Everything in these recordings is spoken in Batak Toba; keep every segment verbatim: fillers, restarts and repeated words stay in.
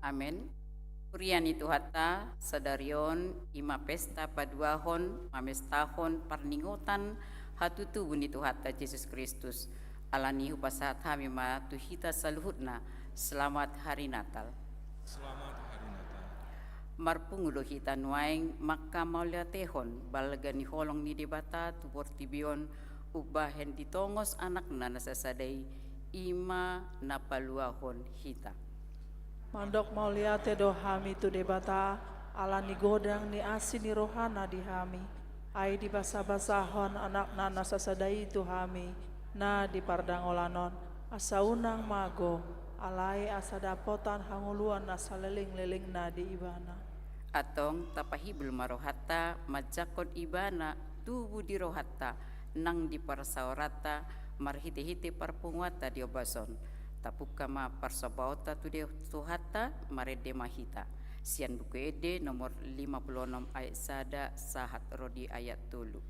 Amen. Huria ni Tuhanta, sadari on i ma pesta paduahon mamestahon parningotan hatutubu ni Tuhanta Jesus Kristus. Alani hupasahat hami ma tu hita saluhutna, selamat hari Natal. Selamat hari Natal. Marpungu do hita nuaeng mangkamauliatehon balga ni holong ni Debata tu portibi on, umbahen ditongos Anakna na sasada i, i ma na paluahon hita. Mandok mauliate do hami tu Debata, ala ni godang ni asi ni rohana di hami. Ai dibasabasahon Anakna na sasada i tu hami, na di pardangolan on, asa unang mago, alai asa dapotan hangoluan na salelenglelengna di Ibana. Antong tapahibul ma rohanta, manjangkon Ibana tubu di rohanta, nang di parsaoranta, marhitehite parpunguanta di ombas on. Tapungka ma parsombaonta tu de-, Tuhanta, marende ma hita. Sian Buku Ende nomor lima pulu onom ayat sada sahat ro di ayat tolu.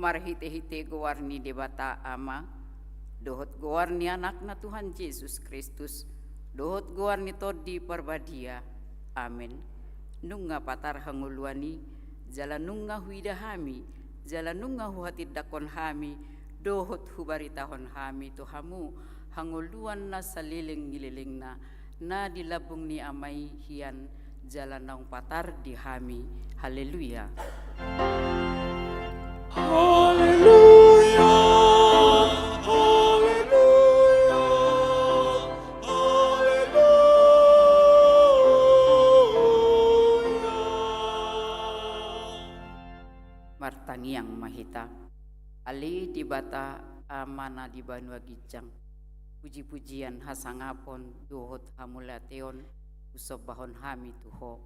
Marhitehite goar ni Debata Ama, dohot goar ni Anakna Tuhan Jesus Kristus, dohot goar ni Tondi Parbadia. Amen. Nunga patar hangoluan i, jala nunga huida hami, jala nunga huhatindangkon hami, dohot hubaritahon hami tu hamu hangoluan na saleleng ni lelengna, na di lambung ni Ama i hian jala naung patar di hami. Haleluya. Haleluya. Tangiang ma hita. Ale Debata, Ama na di banua ginjang, puji-pujian, hasangapon dohot hamuliateon husombahon hami tu Ho,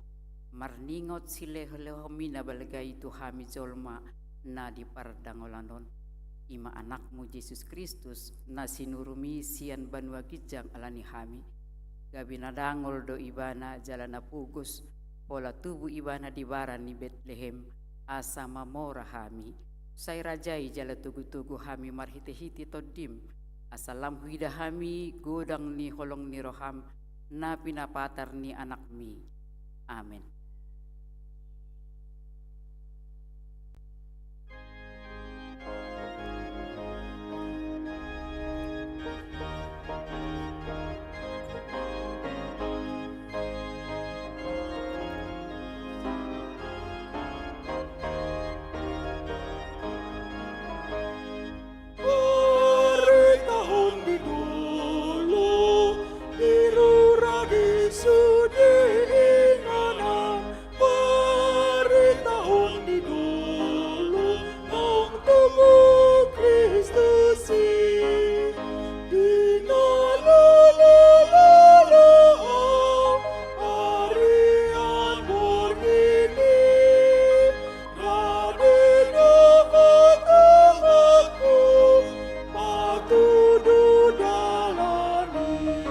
marningot silehonlehonMi na balga i tu hami jolma na di pardangolan on. I ma Anakmu Jesus Kristus, na sinuruMi sian banua ginjang ala ni hami. Gabe na dangol do Ibana jala na pogos, pola tubu Ibana di bara ni Betlehem, asa mamora hami. Sai rajai jala togutogu hami marhitehite TondiM, asa lam huida hami godang ni holong ni rohaM na pinapatar ni AnakMi. Amen. Baritahon di dolok, di rura, di sude inganan, baritahon di dolok, naung tubu Kristus i. Di na lolo, lolo, lolo, arian borngin i, rade do hata-hataku, patudu dalan i.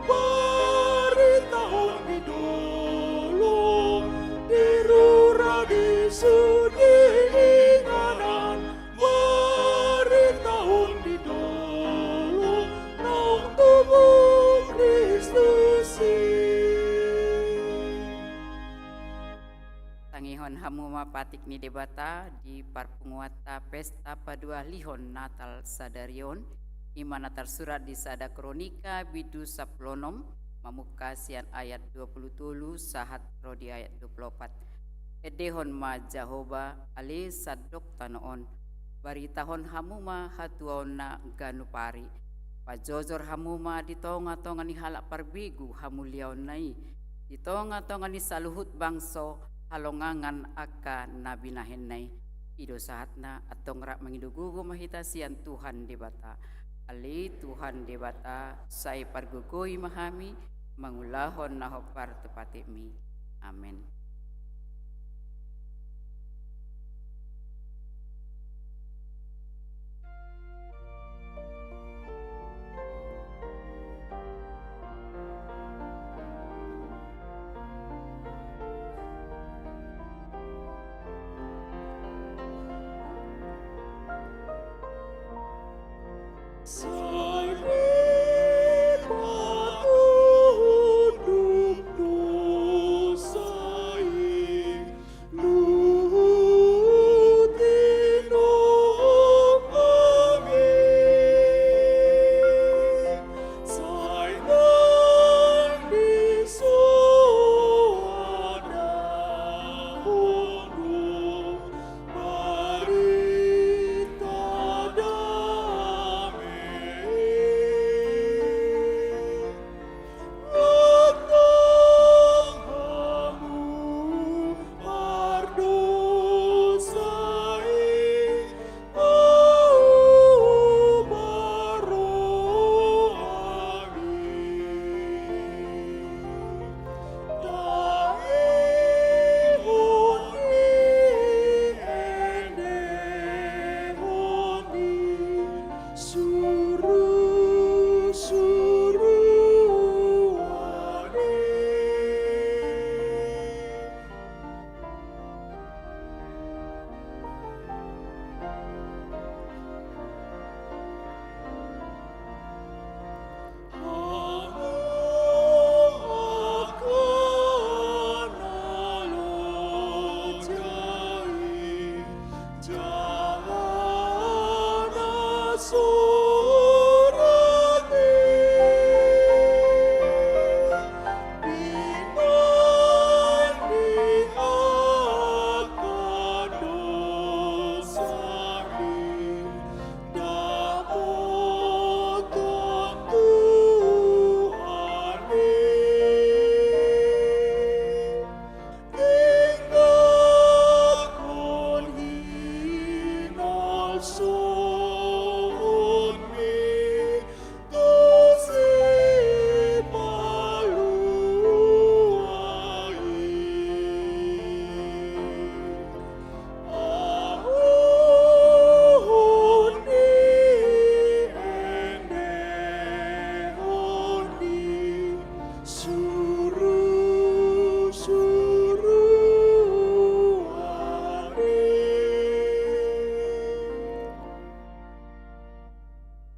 Baritahon di dolok, di rura, di sude inganan, baritahon di dolok, naung tubu Kristus i. Tangihon hamu ma patik ni Debata di parpunguanta pesta paduahalihon Natal sadari on, i ma na tarsurat di Sada Kronika bindu sampulu onom, mamungka sian ayat dua pulu tolu sahat ro di ayat dua pulu opat. Endehon ma Jahowa, ale sandok tano on, baritahon hamu ma hatuaonna ganup ari. Pajojor hamu ma di tongatonga ni halak parbegu hamuliaonna i, di tongatonga ni saluhut bangso halongangan angka na binahenna i. I do sahatna, antong rap mangido gogo ma hita sian Tuhan Debata. Ale Tuhan Debata, sai pargogoi ma hami mangulahon na hombar tu patikMi. Amen.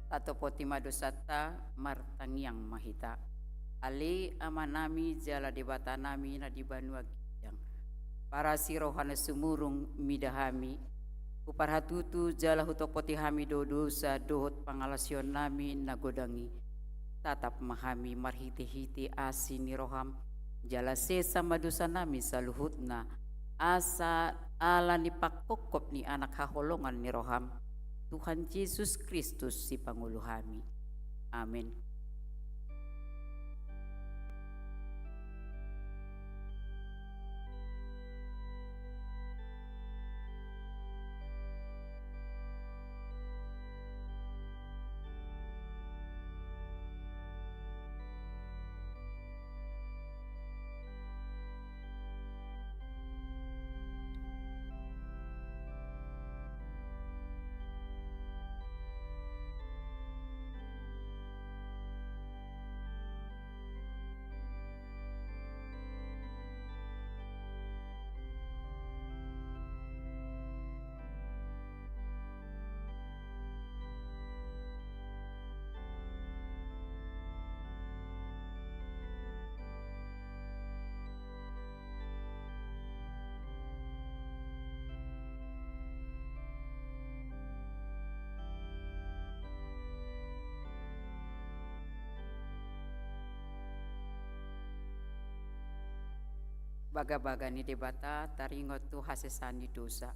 Tatopoti ma dosanta, martangiang ma hita. Ale Amanami jala Debatanami na di banua ginjang, parasi roha na sumurung mida hami. Huparhatutu jala hutopoti hami do dosa dohot pangalaosionnami na godang i. Tatap ma hami marhitehite asi ni roham, jala sesa ma dosanami saluhutna, asa ala ni pangkophop ni Anak haholongan ni roham, Tuhan Jesus Kristus, Sipangolu hami. Amen. Bagabaga ni Debata taringot tu hasesaan ni dosa.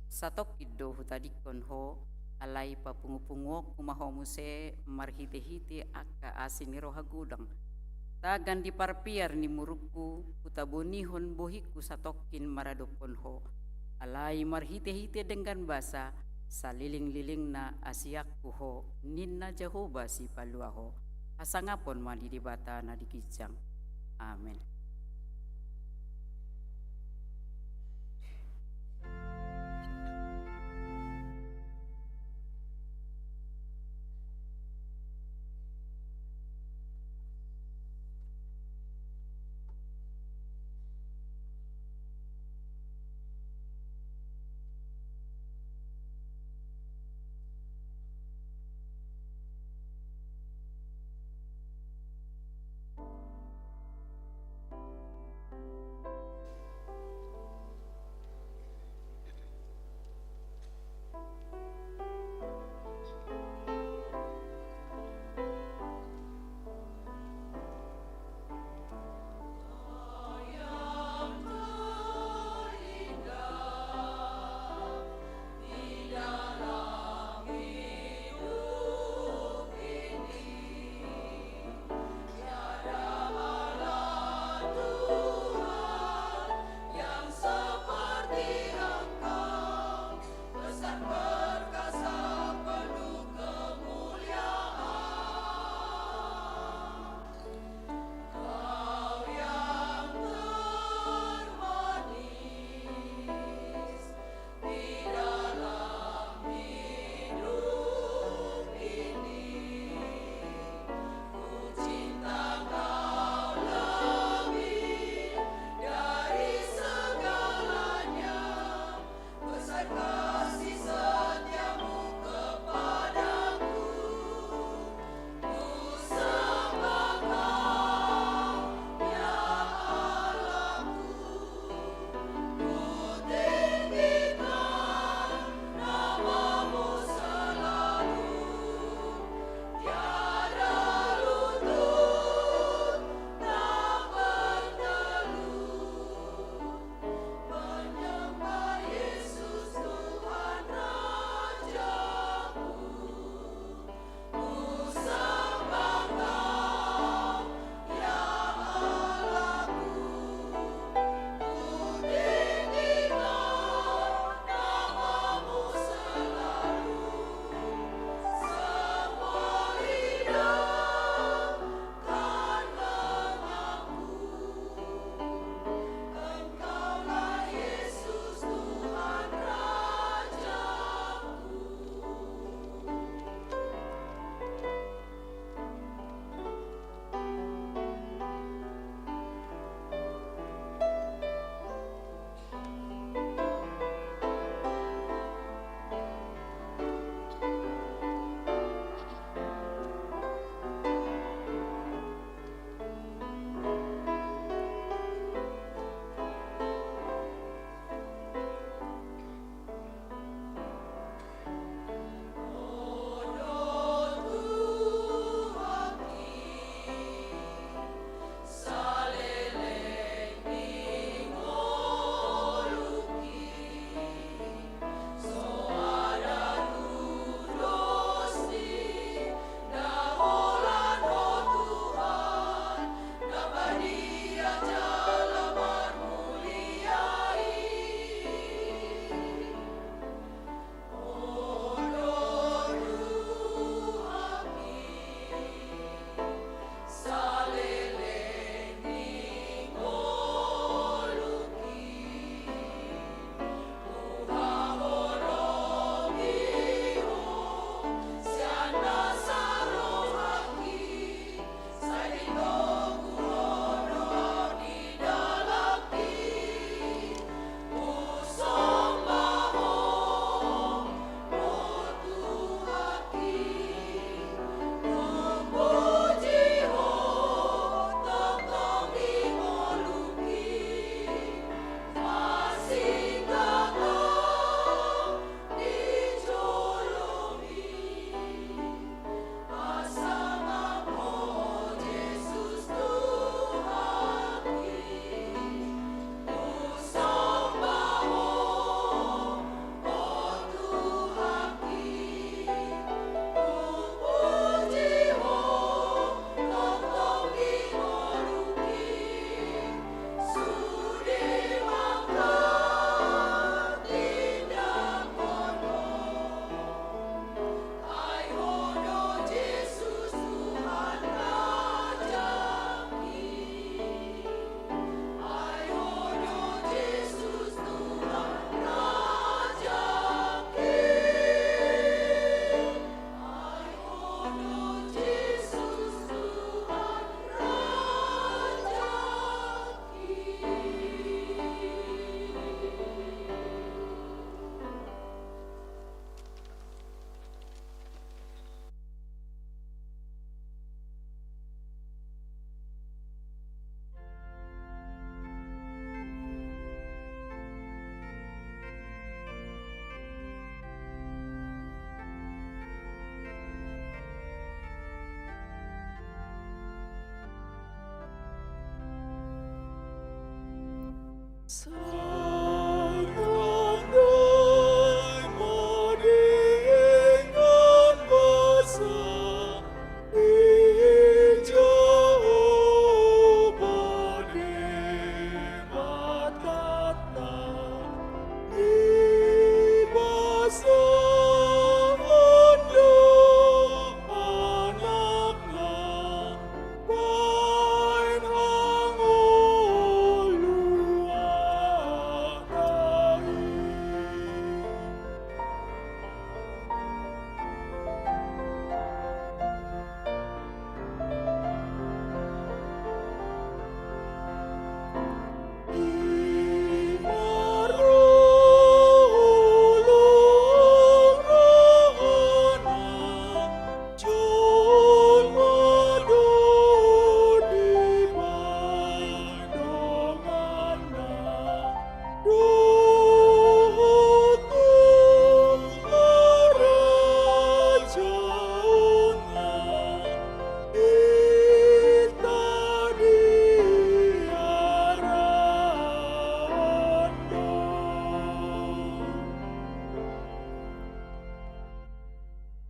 Satongkin do hutadingkon ho, alai papungupunguonku ma ho muse marhitehite angka asi ni roha godang. Tagan di parpear ni murukku, hutabonihon bohingku satongkin maradophon ho. Alai marhitehite denggan basa, salelenglelengna asianku ho, ninna Jahowa Sipalua ho. Hasangapon ma di Debata na di ginjang. Amen.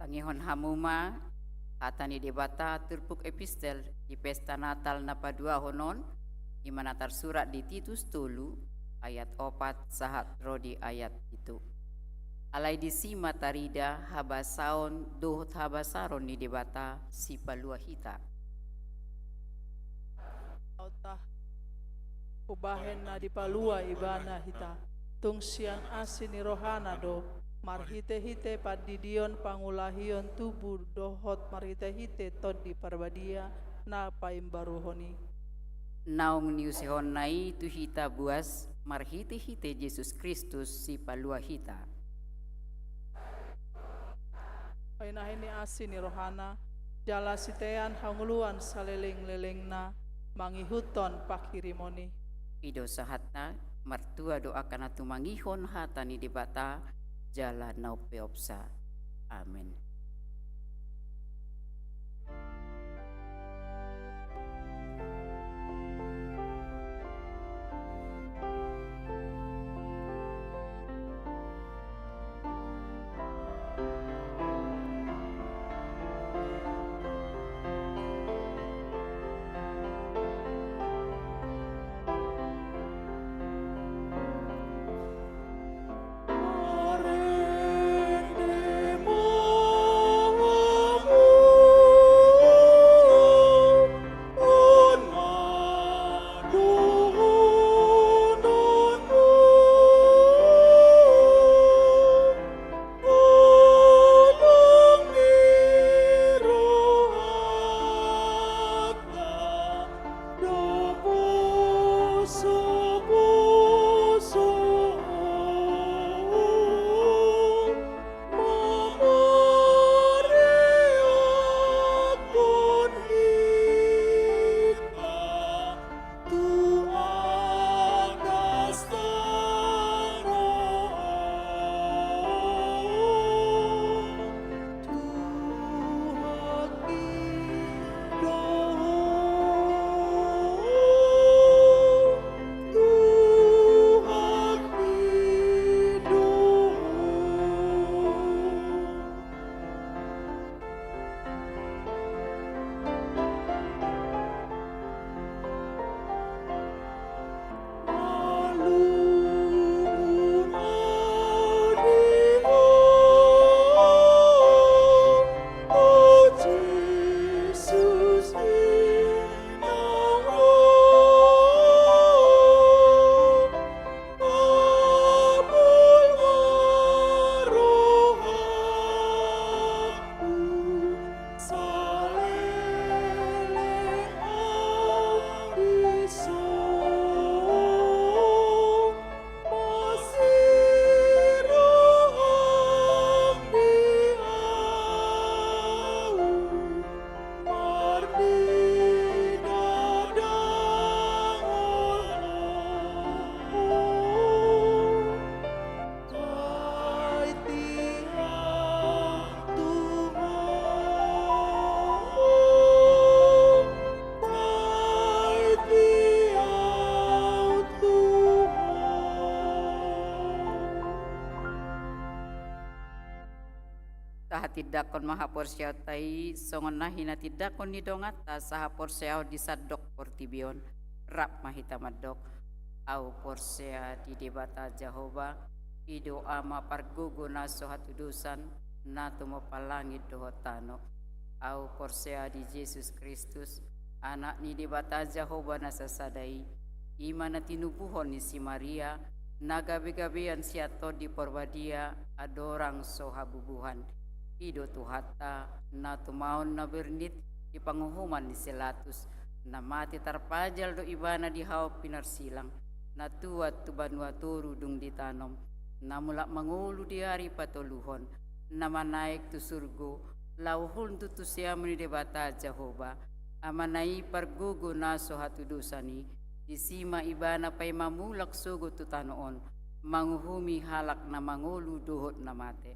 Tangihon hamu ma hata ni Debata turpuk epistel di pesta Natal na paduahon on, i ma na tarsurat di Titus tolu ayat opat sahat ro di ayat pitu. Alai disi ma tarida habasaon dohot habasaron ni Debata sipalua hita. Hubahen na dipalua Ibana hita, tung sian asi ni rohana do, marhitehite pandidion pangulahion tubu dohot marhitehite Tondi Parbadia na paimbaruhon i. Naung niusehonna i tu hita buas marhitehite Jesus Kristus sipalua hita. Painahen ni asi ni rohana, jala sitean hangoluan salelenglelengna mangihuthon panghirimon i. I do sahatna, martua do angka na tumangihon hata ni Debata jala na umpeopsa. Amen. Tindangkon ma haporseaonta i songon na hinatindangkon ni donganta sahaporseaon di sandok portibi on. Rap ma hita mandok: Ahu porsea di Debata Jahowa, i do Ama pargogo na so hatudosan, na tumompa langit dohot tano. Ahu porsea di Jesus Kristus, Anak ni Debata Jahowa na sasada i, i ma na tinubuhon ni si Maria, na gabegabean sian Tondi Parbadia, andorang so habubuhan. I do Tuhanta, na tumaon na bernit di panguhuman ni si Latus, na mate tarpajal do ibana di hau pinarsilang, na tuat tu banua toru dung ditanom, na mulak mangolu di ari patoluhon, na manaek tu surgo, laho hundul tu siamun ni Debata Jahowa, Amana i pargogo na so hatudosan i, disi ma ibana paima mulak sogot tu tano on, manguhumi halak na mangolu dohot na mate.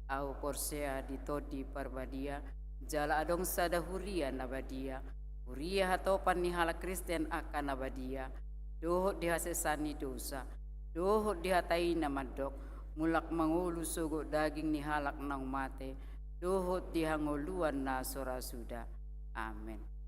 Ahu porsea di Tondi Parbadia, jala adong sada huria na badia, huria hatopan ni halak Kristen angka na badia, dohot di hasesaan ni dosa, dohot di hata i na mandok, mulak mangolu sogot daging ni halak naung mate, dohot di hangoluan na so ra suda. Amen.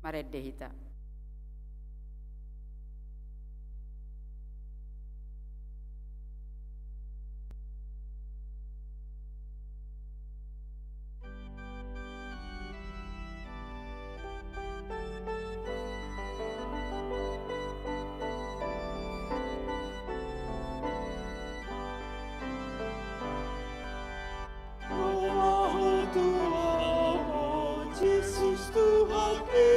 Marende hita. Roha Ho tu ahu, Jesus Tuhanki,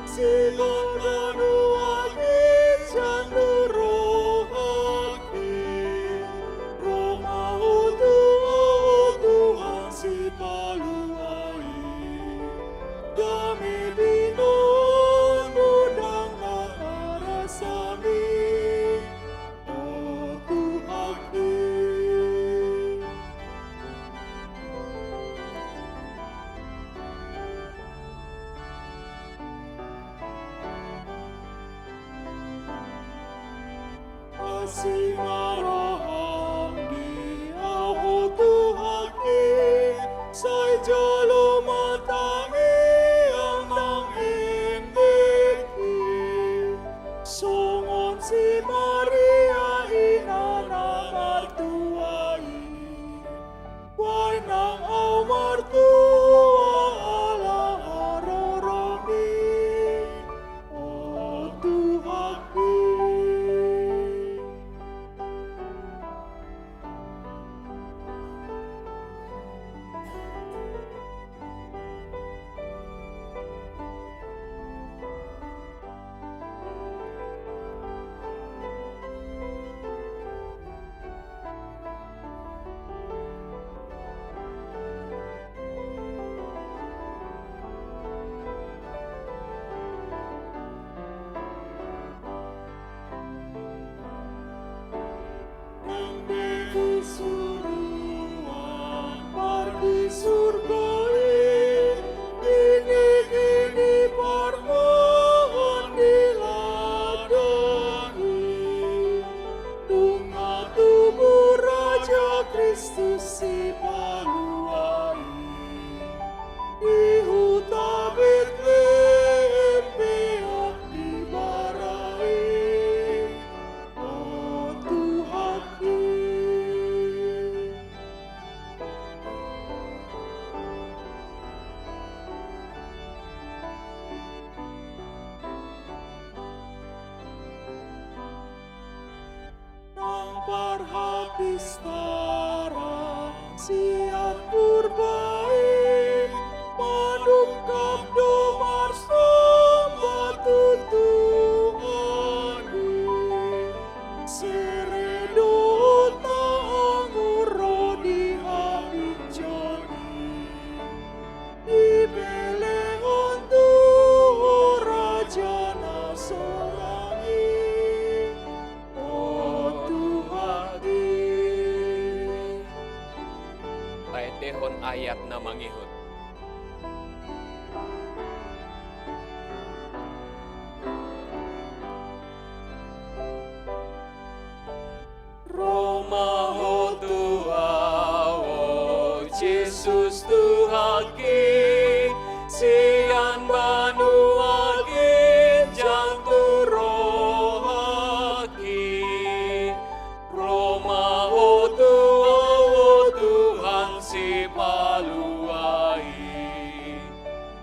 sian banua ginjang tu rohangki. Roha Ho tu ahu, Tuhan Sipalua i, dame binoanmu ndang na tarasa mi, o Tuhanki. Asi ma roham di ahu, Tuhanki, sai jalo ma tangiang nang endek i. Songon si Maria ina na martua i, baen nang ahu martua ala haroromi, o Tuhanki. Nang di suruan pardisurgo i, ginigini parmohon di ladang i, nunga tubu Raja Kristus Sipalua i di huta Betlehem peak di bara i, o Tuhanki. Nang parhapistaran sian Purba i, manungkap do marsomba tu Tuhan i. Sere dohot na angur ro di haginjang i, dipelehon tu Ho Raja na sonang i, o Tuhanki. Taendehon ayat na mangihut. Ro ma Ho tu ahu, o Jesus Tuhanki, sian banua ginjang tu rohangki. Ro ma Ho tu ahu, o Tuhan Sipalua i,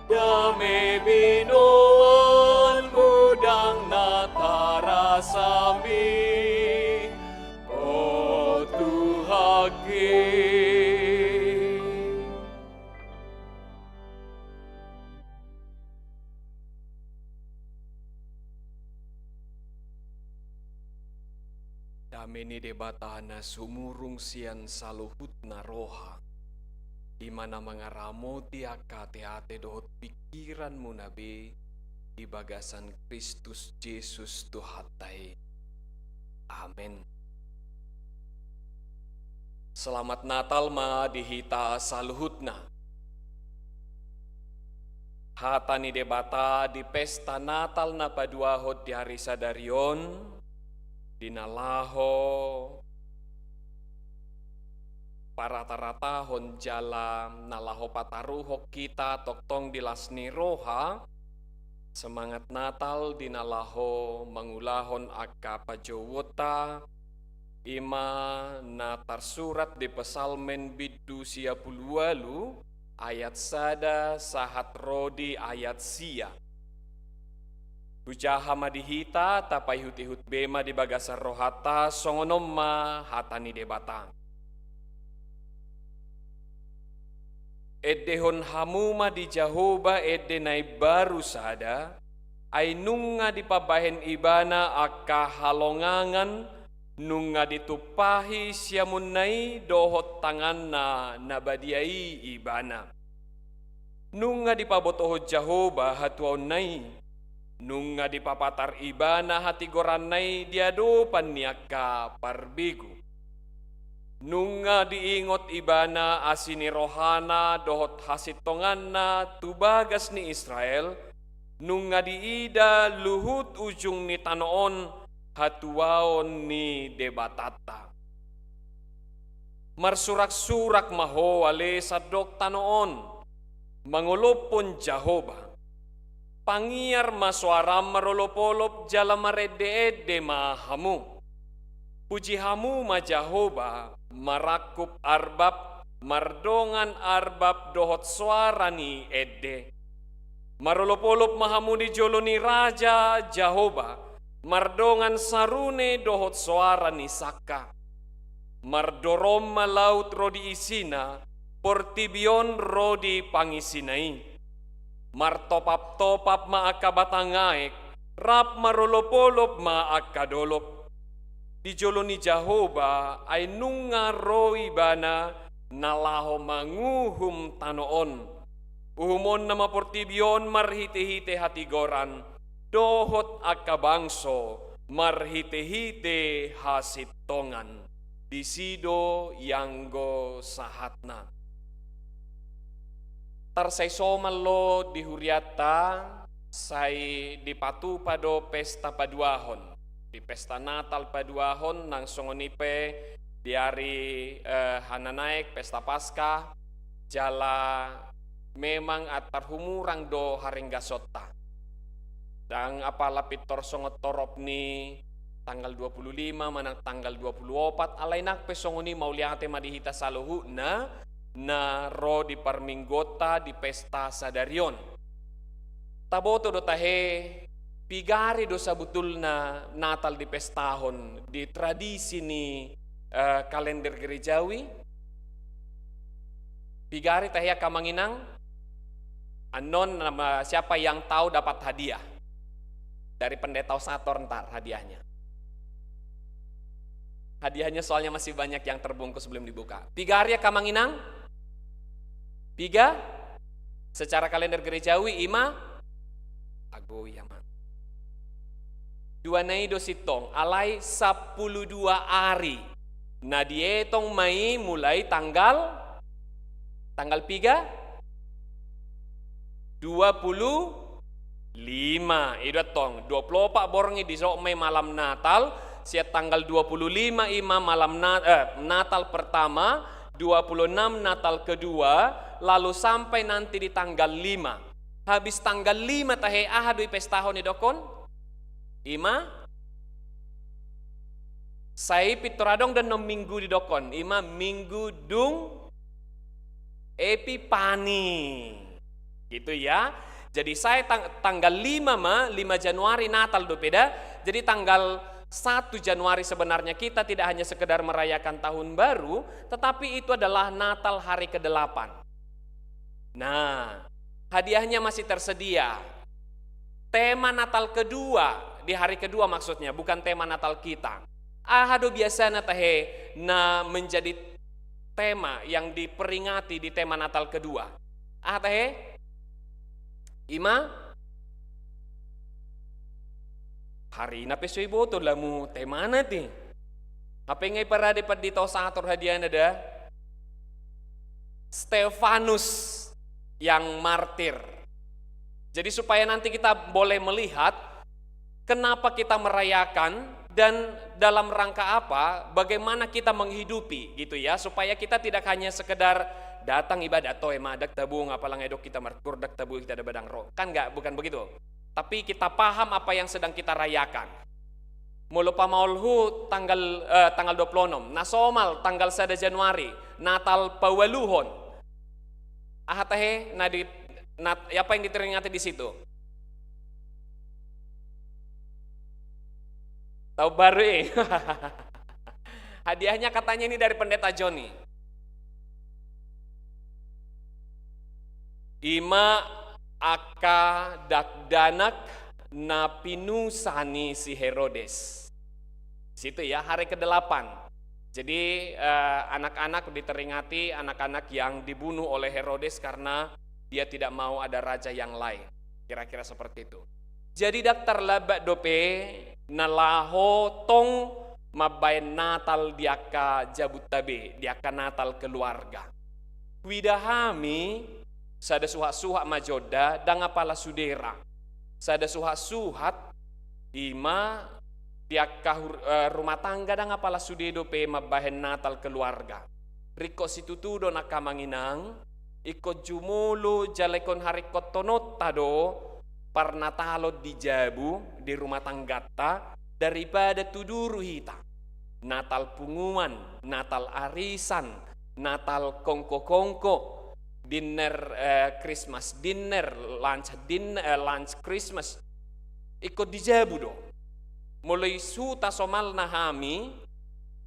dame binoanmu ndang na tarasa mi, o Tuhanki. Dame ni Debata na sumurung sian saluhutna roha, i ma na mangaramoti angka ateate dohot pingkiranmuna be di bagasan Kristus Jesus Tuhanta i. Amen. Selamat Natal ma di hita saluhutna. Hata ni Debata di pesta Natal na paduahon di ari sadari on, di na laho parataratahon jala na laho pataruhon hita tongtong di las ni roha, Semangat Natal di na laho mangulahon angka pajouonta, i ma na tarsurat di Psalmen bindu sia pulu ualu, ayat sada sahat ro di ayat sia. Hujaha ma di hita, tapaihut-ihut be ma di bagasan rohanta, songon on ma hata ni Debata. Endehon hamu ma di Jahowa ende na imbaru sada, ai nunga dipabahen Ibana angka halongangan, nunga ditumpahi siamunna i dohot tanganna na badia i Ibana. Nunga dipabotohon Jahowa hatuaonna i, nunga dipapatar Ibana hatigoranna i di adopan ni angka parbegu. Nunga diingot Ibana asi ni rohana dohot hasintonganna tu bagas ni Israel, nunga diida luhut ujung ni tano on hatuaon ni Debatanta. Marsurak-surak ma ho, ale sandok tano on, mangolophon Jahowa. Pangiar ma soaram marolop-olop jala marende-ende ma hamu. Puji hamu ma Jahowa, marangkup arbab, mardongan arbab dohot soara ni ende. Marolop-olop ma hamu di jolo ni Raja Jahowa, mardongan sarune dohot soara ni sangka. Mardorong ma laut ro di isina, portibi on ro di pangisina i. Martopap-topap ma angka batang aek, rap marolop-olop ma angka dolok. Di jolo ni Jahowa, ai nunga ro Ibana na laho manguhum tano on. Uhumonna ma portibi on marhite-hite hatigoran, dohot angka bangso marhite-hite hasintongan. Disi do ianggo sahatna. Tarsai somal do di hurianta, sai dipatupa do pesta paduahon. Di pesta Natal paduahon, nang songon i pe di ari, eh, hananaek, pesta Paskah, jala memang antar humurang do harenggasonta. Ndang apala pintor songon torop ni tanggal dua pulu lima manang tanggal dua pulu opat, alai nang pe songon i mauliate ma di hita saluhutna, na ro di parmingguonta di pesta sadari on. Taboto do tahe, pigari do sabutulna Natal dipestahon di tradisi ni, eh, kalender gerejawi? Pigari tahe angka amang inang? Annon nama siapa yang tahu dapat hadiah dari pendeta Osator ntar hadiahnya. Hadiahnya soalnya masih banyak yang terbungkus belum dibuka. Pigari angka amang inang? Piga? Secara kalender gerejawi i ma? Ago i amang. Dua na i do sintong, alai sampulu dua ari. Na dietong ma i mulai tanggal, tanggal piga? Dua pulu lima, i do antong, dua pulu opat borngin dijok ma i malam Natal, sian tanggal dua pulu lima i ma malam Na-, eh, Natal pertama, dua pulu enam Natal kedua, lalu sampai nanti di tanggal lima. Habis tanggal lima tahe aha do dipestahon didokkon? I ma? Sai pintor adong do annon minggu didokkon, i ma minggu dung Epipani. Gitu ya. Jadi sai tang-, tanggal lima ma, lima Januari Natal dope da. Jadi tanggal satu Januari sebenarnya kita tidak hanya sekedar merayakan tahun baru, tetapi itu adalah Natal hari kedelapan. Nah, hadiahnya masih tersedia. Tema Natal kedua, di hari kedua maksudnya, bukan tema Natal kita. Aha do biasana tahe na menjadi tema yang diperingati di tema Natal kedua? Aha tahe? I ma? Harina pe so diboto lamu temana te. Hape nga diparade pandita Osator hadiahna da? Stefanus yang martir. Jadi supaya nanti kita boleh melihat kenapa kita merayakan dan dalam rangka apa, bagaimana kita menghidupi gitu ya, supaya kita tidak hanya sekedar datang ibadah, toe ma ndang tabo, apala nga didok hita markur ndang tabo hita da ba ndang ro. Kan nggak, bukan begitu. Tapi kita paham apa yang sedang kita rayakan. Molo pamaolhu tanggal, eh, tanggal dua puluh enam, na somal tanggal sada Januari, Natal paualuhon. Aha tahe na di, na, apa yang diteringati di situ? Tahun baru, eh. Hadiahnya katanya ini dari Pendeta Joni. Ima angka dakdanak na pinusa ni si Herodes. Situ ya, hari kedelapan. Jadi, eh, anak-anak diteringati, anak-anak yang dibunuh oleh Herodes karena dia tidak mau ada raja yang lain. Kira-kira seperti itu. Jadi ndang tarlambat dope na laho tong mambahen Natal di angka jabunta be, di angka Natal keluarga. Huida hami, sada suhat-suhat ma jolo da, ndang apala sude ra. Sada suhat-suhat, ima di angka hur-, eh, rumah tangga ndang apala sude dope mambahen Natal keluarga. Ringkot situtu do angka amang inang, ingkon jumolo jala ingkon haringkothononta do parnatalon di jabu, di rumah tangganta, daripada tu duru hita. Natal punguan, Natal arisan, Natal kongko-kongko, dinner, eh, Christmas dinner, lunch din-, eh, lunch Christmas. Ingkon di jabu do. Molo i suta somalna hami,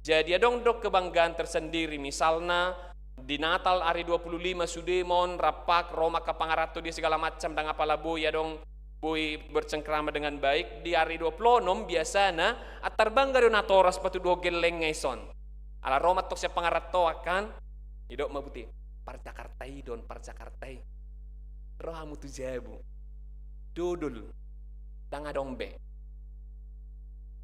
jadi adong do kebanggaan tersendiri. Misalna, di Natal ari dua puluh lima sude ma on rampak, ro ma angka pangaranto dia segala macam, ndang apala boi adong, boi bercengkrama dengan baik. Di ari dua puluh enam biasana, antar bangga do natoras patuduhon gellengna i son. Ala ro ma antong sian pangarantoan kan, didok ma boti, "Par Jakarta i do on, par Jakarta i. Ro hamu tu jabu. Dodol. Ndang adong be."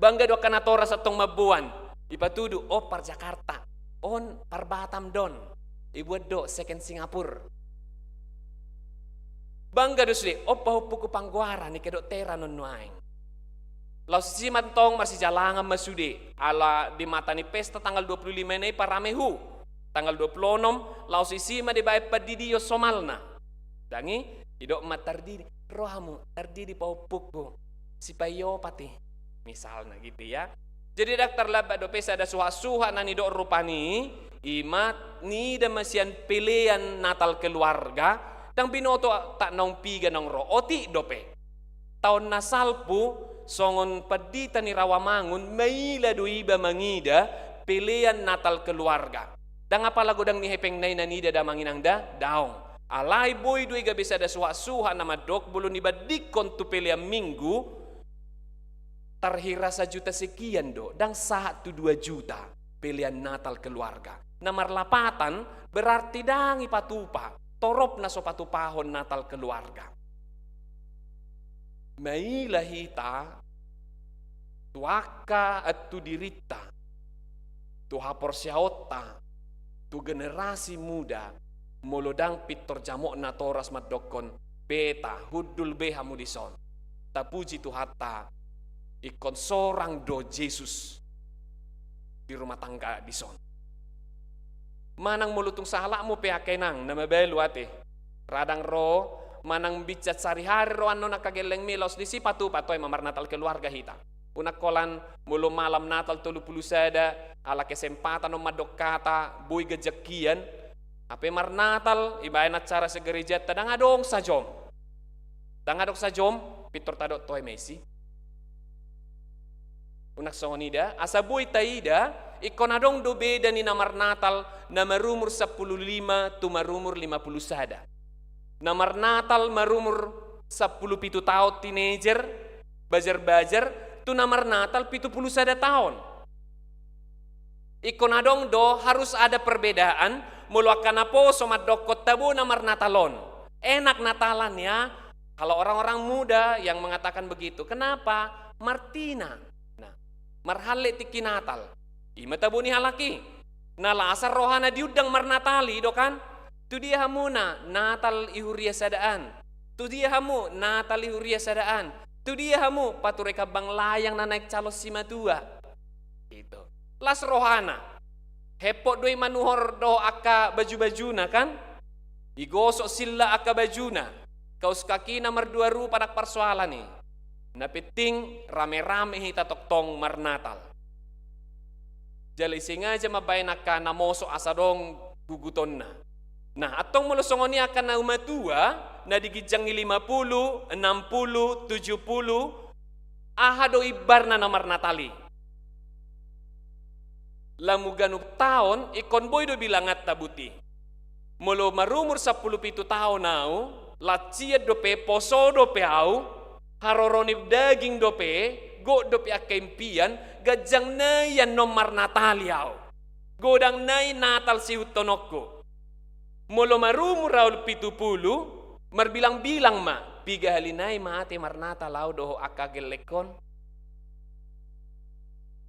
Bangga do angka natoras antong mamboan. Dipatudu, "On par Jakarta. On par Batam do on. Dibuat do second Singapura." Bangga do sude, "On pahompungku Panggoaran, i kedok teran on nuaeng." Laos disi ma antong marsijalangan ma sude, ala di mata ni pesta tanggal dua puluh lima i na i parame hu. Tanggal dua puluh enam, laos disi ma dibaen pandidion somalna. Ndang i, didok ma tardidi, "Ro hamu, tardidi pahompungku. Sipaiopat i." Misalna gitu ya. Jadi ndang tarlambat dope sada suhat-suhat na nidok rupani, ima niida ma sian pelean Natal keluarga, ndang binoto tak naung piga naung ro, otik dope. Taon na salpu, songon pandita ni Rawamangun, maila do iba mangida pelean Natal keluarga. Ndang apala godang ni hepengna i na niida da amang inang da, daong. Alai boi do i gabe sada suhat-suhat na mandok molo nibandingkon tu pelean Minggu, tarhira sajuta sekian do, ndang sahat tu dua juta pelean Natal keluarga. Na marlapatan berarti ndang ipatupa, torop na so patupahon Natal keluarga. Maila hita tu angka, eh, tu dirinta, tu haporseaonta, tu generasi muda, molo ndang pintor jamot natoras mandokkon, "Beta, hundul be hamu dison. Tapuji Tuhanta, ingkon sorang do Jesus di rumah tangga dison." Manang molo tung sahalakmu pe angka inang, na mabalu ate. Radang ro, manang bincang sari-hari ro annon angka gellengmi, laos disi patupa, toe ma marnatal keluarga hita. Unang holan molo malam Natal tolu pulu sada, ala kesempatan on mandok hata, boi ganjang hian. Hape marnatal, ibaen acara sagerejanta, ndang adong sajom. Ndang adong sajom, pintor tadok toe ma isi. Unang songon i da, asa boi taida, ingkon adong do beda ni na marnatal, na marumur sampulu lima tu marumur lima pulu sada. Na marnatal marumur sampulu pitu taon, teenager, bajar-bajar, tu na marnatal pitu pulu sada taon. Ingkon adong do, harus ada perbedaan, molo angka naposo mandokkon tabo na marnatal on. Enak Natalan ya. Kalau orang-orang muda yang mengatakan begitu, kenapa? Martina. Nah, marhalle tingki Natal. Ima tabo ni halak i. Na las rohana diundang marnatali do kan? Tu dia hamuna, Natal i huria sada an. Tu dia hamu, Natal i huria sada an. Tu dia hamu, pature kambang layang na naeng calon simatua. Itu. Las rohana. Hepok do i manuhor dohot angka baju-bajuna kan? Digosok silla angka bajuna. Kaus kakina mardua rupa ndang parsoalan i. Na penting rame-rame hita tongtong marnatal. Jala i sengaja mambaen angka na mosok asa adong gugutonna. Nah, antong molo songon i angka na matua, na di ginjang ni lima pulu, enam pulu, tujuh pulu, aha do imbarna na marnatal i? Lamu ganup taon, ingkon boi do bilanganta buti. Molo marumur sampulu pitu taon au, lansia dope, poso dope au, haroro ni daging dope, gok dope angka impian, ganjang nai annon marnatali au. Godang nai Natal siihuthononku. Molo marumur au pitu pulu, marbilang-bilang ma, piga hali nai ma ate marnatal au dohot angka gellengkon.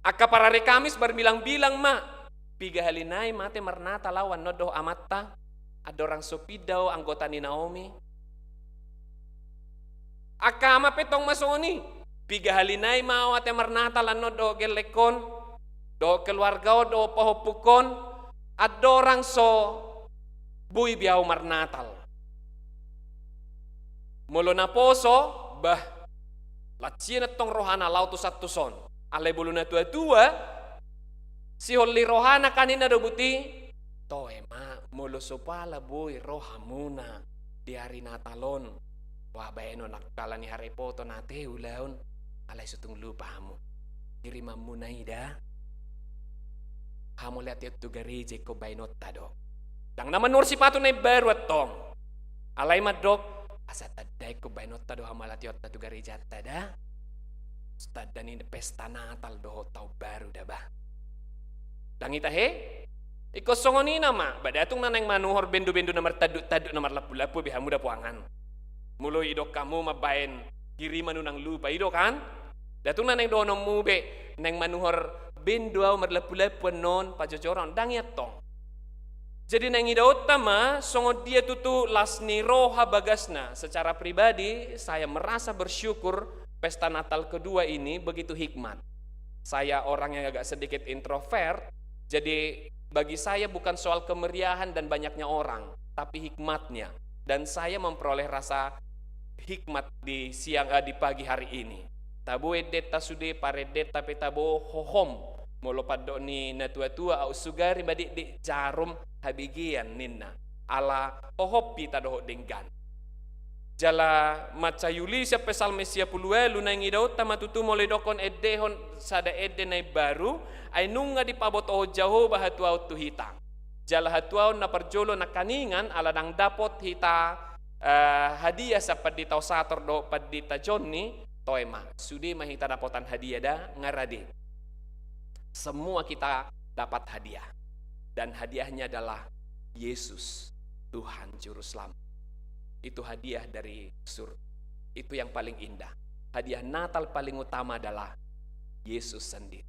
Angka parari Kamis marbilang-bilang ma, piga hali nai ma ate marnatal au annon dohot amanta, andorang so pinda au anggota ni Naomi. Angka ama pe tong ma songon i, piga hali nai ma au ate marnatal annon dohot gellengkon, dohot keluarga on, dohot pahompungkon, andorang so boi be au marnatal. Molo naposo, bah, lansia antong rohana laho tu santos on. Alai molo natua-tua, siholli rohana kan ninna do buti, toe ma, molo so pala boi ro hamuna di ari Natal on. Wah, baenon angka ala ni hara ipoto na ate ulaon, alai so tung lupa hamu. Kirimanmuna i da. Hamu mauliate on tu gareja ingkon baenonta do. Ndang na manuhor sipatu na imbaru antong. Alai mandok, asa tanda ingkon baenonta do hamu mauliateonta tu garejanta da. Tanda ni pesta Natal dohot taon baru da bah. Ndang i tahe? Ingkon songon i nama, ba da tung na naeng manuhor bendo-bendo na martanduk-tanduk na marlampu-lampu be hamu da puangan. Molo idok hamu mambaen kiriman unang lupa, i do kan? Da tung na naeng dohononmu be, naeng manuhor bendo au marlampu-lampu annon, pajojoron, ndang i antong. Jadi naeng idaonta ma, songon dia tutu las ni roha bagasna. Secara pribadi, saya merasa bersyukur pesta Natal kedua ini begitu hikmat. Saya orang yang agak sedikit introvert, jadi bagi saya bukan soal kemeriahan dan banyaknya orang, tapi hikmatnya. Dan saya memperoleh rasa hikmat di siang, eh, di pagi hari ini. Tabo endenta sude, parendenta pe tabo hohom. Molo pandok ni natua-tua, au sugari madikdik jarum habigean ninna. Ala hohom hita dohot denggan. Jala mansai uli sian Psalmen sia pulu ualu naeng idaonta ma tutu molo idokkon endehon sada ende na imbaru, ai nunga dipabotohon Jahowa hatuaon tu hita. Jala hatuaon na parjolo nangkaningan ala ndang dapot hita, eh, hadiah sian Pandita Osator dohot Pandita Jonni, toe ma, sude ma hita dapotan hadiah da, nga rade. Semua kita dapat hadiah. Dan hadiahnya adalah Yesus, Tuhan Juru Selamat. Itu hadiah dari surga. Itu yang paling indah. Hadiah Natal paling utama adalah Yesus sendiri.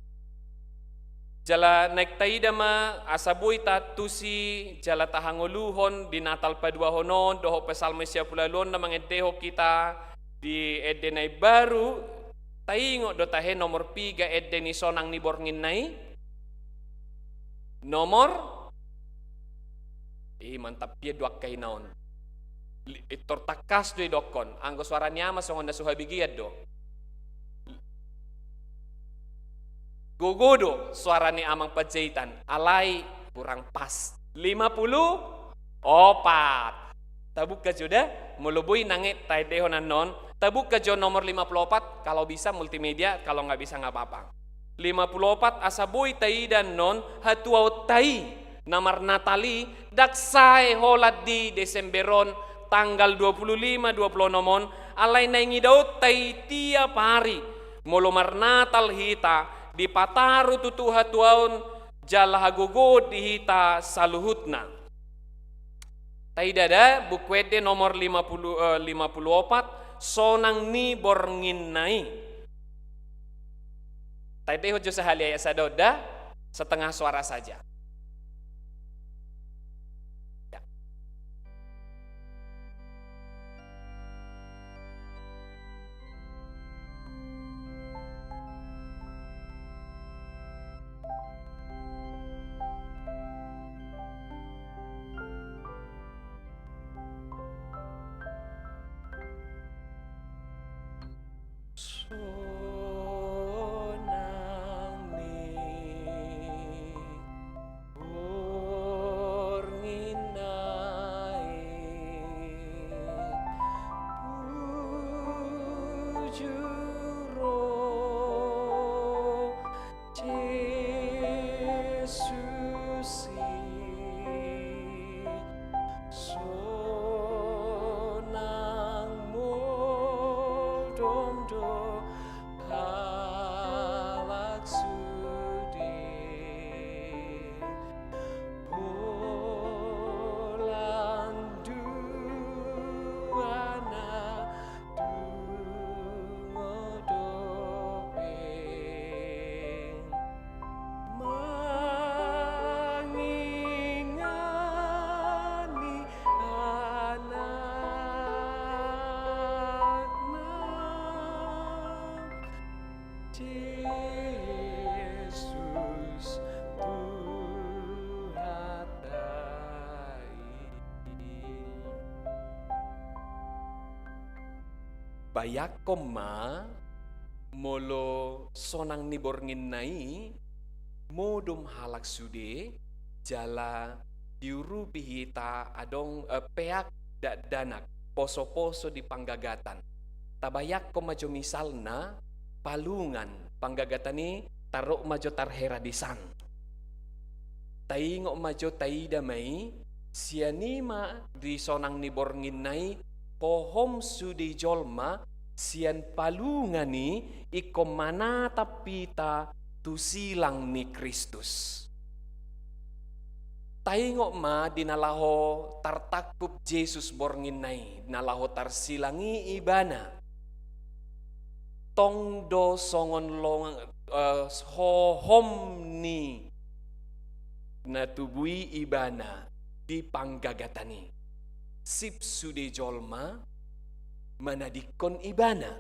Jala naeng taida ma asa boi taantusi jala tahangoluhon di Natal paduahon on dohot Psalmen sia pulu ualu on na mangendehon hita di ende na imbaru, taingot do tahe nomor piga ende ni sonang ni borngin na i? Nomor, i mantap pian do angka ina on. Li-, pintor tangkas do idokkon, anggo suara ni ama songon na so habigean do. Gogo do suara ni Amang Panjaitan, alai kurang pas. Lima pulu opat. Tabuka jo da, molo boi nanget taendehon annon. Tabuka jo nomor lima pulu opat, kalau bisa multimedia, kalau nggak bisa nggak apa-apa. Lima pulu opat, asa boi taida annon hatuaonta i na marnatal i, ndang sae holan di Desember on, tanggal dua pulu lima, dua pulu onom on, alai naeng idaonta i tiap ari. Molo marnatal hita, dipataru tutu hatuaon jala hagogoon di hita saluhutna. Taida da, Buku Ende nomor lima pulu, eh, lima pulu opat, sonang ni borngin na i. Taendehon jo sahali ayat sada on da, setengah suara saja. Ya. Sonang ni borngin nai, bujur ro Jesus i, sonang modom do halak sude, polan duana dungo dope, mangingani anakna Jesus Tuhanta i. Bayangkon ma, molo sonang ni borngin nai, modom halak sude, jala diurupi hita adong, eh, peak dakdanak, poso-poso di panggagatan. Tabayangkon ma jo misalna, palungan, panggagatan i taruk ma jo tarhera di san. Taingot ma jo, taida ma i, sian i ma di sonang ni borngin nai, hohom sude jolma, sian palungan i ingkon manatap hita tu silang ni Kristus. Taingot ma di na laho tartangkup Jesus borngin nai, na laho tarsilang i ibana. Tong do songon long-, eh, hohom ni na tubu i ibana di panggagatan i. Sip sude jolma manadingkon ibana.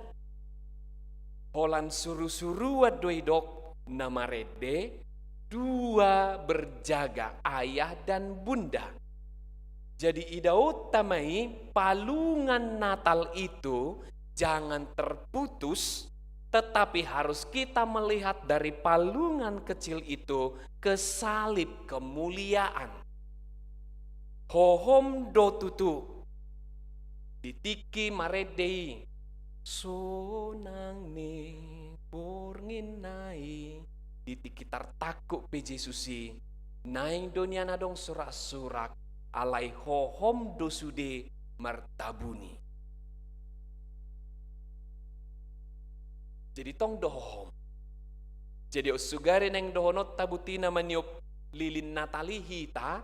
Holan suru-suruan do didok na marende, dua berjaga, ayah dan bunda. Jadi idaonta ma i, palungan Natal itu jangan terputus, tetapi harus kita melihat dari palungan kecil itu ke salib kemuliaan. Hohom do tutu. Di tingki marende i, sonang ni borngin nai. Di tingki tartangkup pe Jesus i, naeng do nian adong surak-surak, alai hohom do sude martabuni. Jadi tong do hohom. Jadi on sugari naeng dohononta buti na maniop lilin Natal i hita,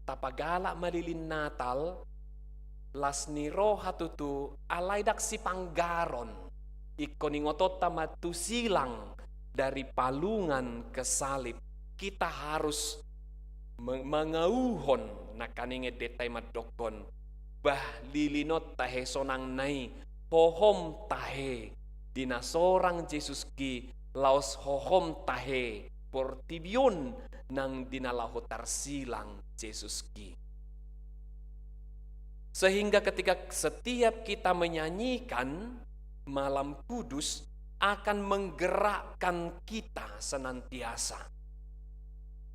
tapagalak ma lilin Natal, las ni roha tutu, alai ndang sipanggaron. Ingkon ingotonta ma tu silang dari palungan ke salib. Kita harus me-, mangauhon, nangkaning endenta i mandokkon, bah lilin on tahe sonang nai, hohom tahe, di na sorang Jesus ki, laos hohom tahe portibi on nang di na laho tarsilang Jesus ki. Sehingga ketika setiap kita menyanyikan Malam Kudus akan menggerakkan kita senantiasa.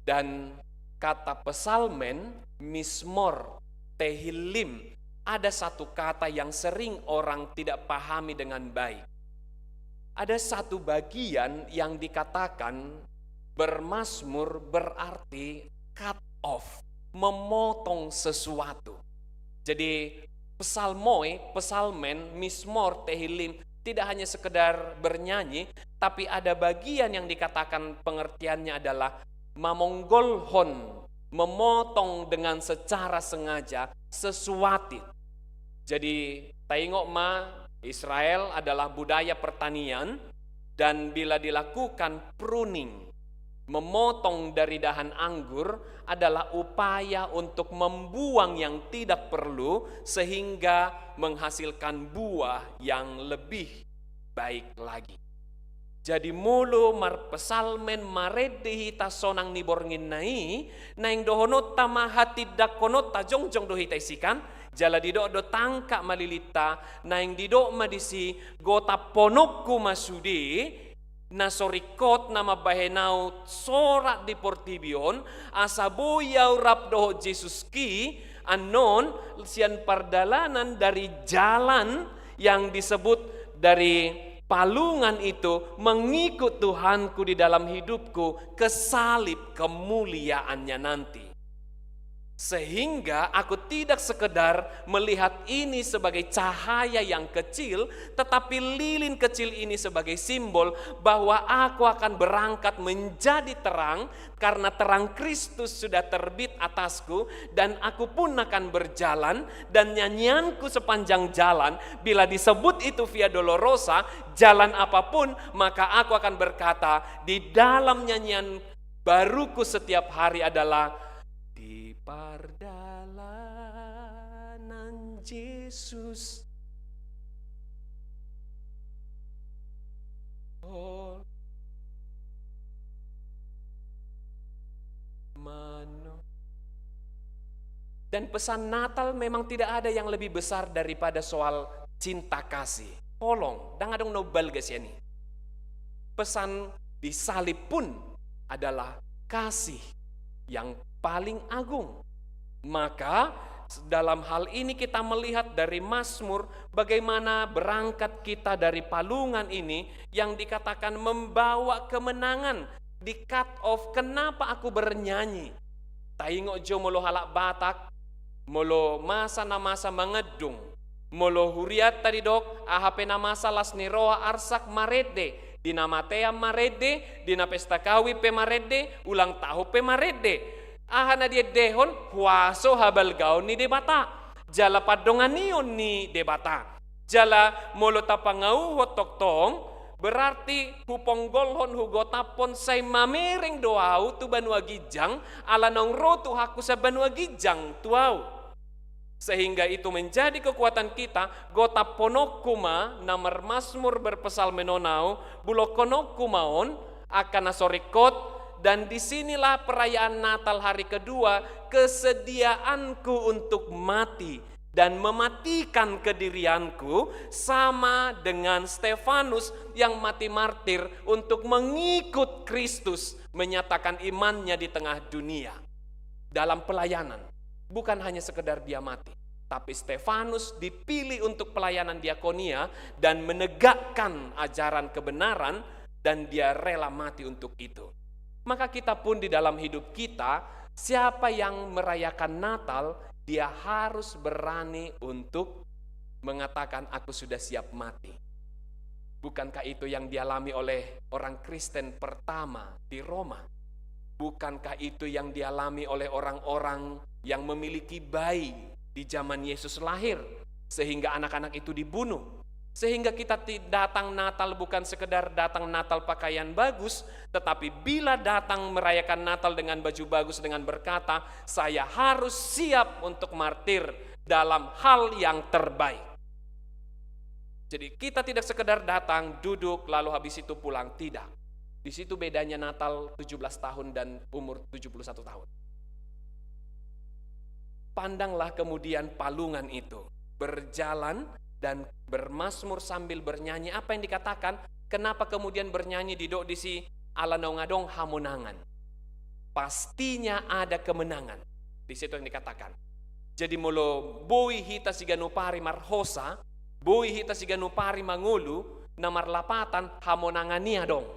Dan kata psalmen, mizmor, tehillim, ada satu kata yang sering orang tidak pahami dengan baik. Ada satu bagian yang dikatakan bermazmur berarti cut off, memotong sesuatu. Jadi, psalmoi, psalmen, mizmor, tehillim, tidak hanya sekedar bernyanyi, tapi ada bagian yang dikatakan pengertiannya adalah mamonggolhon, memotong dengan secara sengaja sesuatu. Jadi, taingot ma, Israel adalah budaya pertanian, dan bila dilakukan pruning, memotong dari dahan anggur adalah upaya untuk membuang yang tidak perlu sehingga menghasilkan buah yang lebih baik lagi. Jadi molo marpsalmen marende hita sonang ni borngin nai, naeng dohononta ma hatindangkononta jongjong do hita disi kan, Jala didok do tangkap ma lilinta, naeng didok ma disi, gotapkononku ma sude na so ringkot na mambahen ahu sorat di portibi on, asa boi ahu rap dohot Jesuski, annon sian pardalanan dari jalan yang disebut dari palungan itu mengikut Tuhanku di dalam hidupku ke salib kemuliaannya nanti. Sehingga aku tidak sekedar melihat ini sebagai cahaya yang kecil, tetapi lilin kecil ini sebagai simbol bahwa aku akan berangkat menjadi terang karena terang Kristus sudah terbit atasku, dan aku pun akan berjalan, dan nyanyianku sepanjang jalan, bila disebut itu Via Dolorosa, jalan apapun, maka aku akan berkata, di dalam nyanyian baruku setiap hari adalah di pardalanan Yesus. Oh. Mano. Dan pesan Natal memang tidak ada yang lebih besar daripada soal cinta kasih. Tolong, ndang adong na umbalga sian i. Pesan di salib pun adalah kasih yang paling agung. Maka, dalam hal ini kita melihat dari Mazmur, bagaimana berangkat kita dari palungan ini yang dikatakan membawa kemenangan, di cut off, kenapa aku bernyanyi? Taingot jo molo halak Batak, molo masa na masa mangandung, molo hurianta didok, aha pe na masa las ni roha arsak marende, di na matean marende, di na pesta kawin pe marende, ulang tahun pe marende. Aha na diendehon? Huaso habalgaon ni Debata, jala pandonganion ni Debata. Jala molo tapangauhon tongtong, berarti huponggolhon, hugotaphon, sai mamereng do ahu tu banua ginjang, ala naung ro Tuhanku sian banua ginjang tu ahu. Sehingga itu menjadi kekuatan kita, gotapkononku ma, na marmazmur berpsalmen on ahu, bulokkononku ma on, angka na so ringkot, dan disinilah perayaan Natal hari kedua, kesediaanku untuk mati dan mematikan kedirianku sama dengan Stefanus yang mati martir untuk mengikut Kristus, menyatakan imannya di tengah dunia. Dalam pelayanan, bukan hanya sekedar dia mati, tapi Stefanus dipilih untuk pelayanan diakonia dan menegakkan ajaran kebenaran, dan dia rela mati untuk itu. Maka kita pun di dalam hidup kita, siapa yang merayakan Natal, dia harus berani untuk mengatakan, "Aku sudah siap mati." Bukankah itu yang dialami oleh orang Kristen pertama di Roma? Bukankah itu yang dialami oleh orang-orang yang memiliki bayi di zaman Yesus lahir, sehingga anak-anak itu dibunuh? Sehingga kita ti-, datang Natal bukan sekedar datang Natal pakaian bagus, tetapi bila datang merayakan Natal dengan baju bagus, dengan berkata, "Saya harus siap untuk martir dalam hal yang terbaik." Jadi, kita tidak sekedar datang, duduk, lalu habis itu pulang. Tidak. Di situ bedanya Natal tujuh belas tahun dan umur tujuh puluh satu tahun. Pandanglah kemudian palungan itu, berjalan dan bermazmur sambil bernyanyi. Apa yang dikatakan? Kenapa kemudian bernyanyi? Didok disi, ala naung adong hamonangan. Pastinya ada kemenangan. Di situ yang dikatakan. Jadi, molo boi hita siganup ari marhosa, boi hita siganup ari mangolu, na marlapatan hamonangan i adong.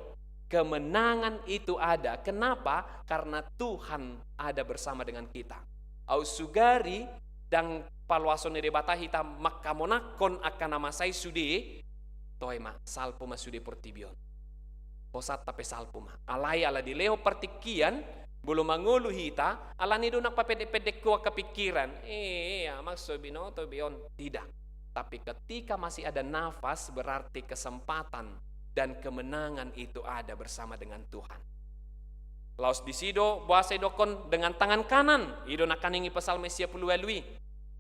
Kemenangan itu ada. Kenapa? Karena Tuhan ada bersama dengan kita. Aut sugari ndang paloason ni Debata hita manghamonangkon angka na masa i sude, toe ma, salpu ma sude portibi on. Hosanta pe salpu ma. Alai ala dilehon partingkian, molo mangolu hita, alani do nang papendek-pendek ho angka pingkiran. Ia, maksud binoto be on. Tidak. Tapi ketika masih ada nafas, berarti kesempatan dan kemenangan itu ada bersama dengan Tuhan. Laos disi do, boasa idokkon dengan tangan kanan, i do nangkaning i Psalmen sia pulu ualu i.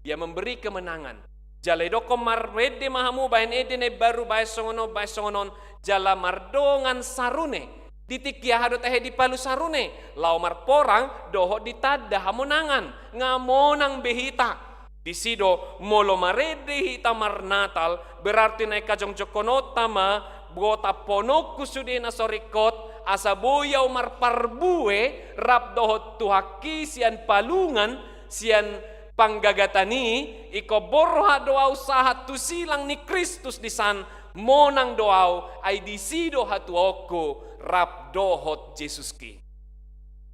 Dia memberi kemenangan. Jala idokkon, marende ma hamu, baen ende na imbaru, baen songon on, baen songon on, jala mardongan sarune. Di tingki aha do tahe dipalu sarune? Laho marporang, dohot ditanda hamonangan. Nga monang be hita. Disi do, molo marende hita marnatal, berarti na ingkon jongjongkononta ma, botaphononku sude na so ringkot, asa boi ahu marparbue rap dohot Tuhanki sian palungan, sian panggabean i, ingkon borhat do ahu sahat tu silang ni Kristus disan, monang do ahu, ai disi do hatuaonku rap dohot Jesuski.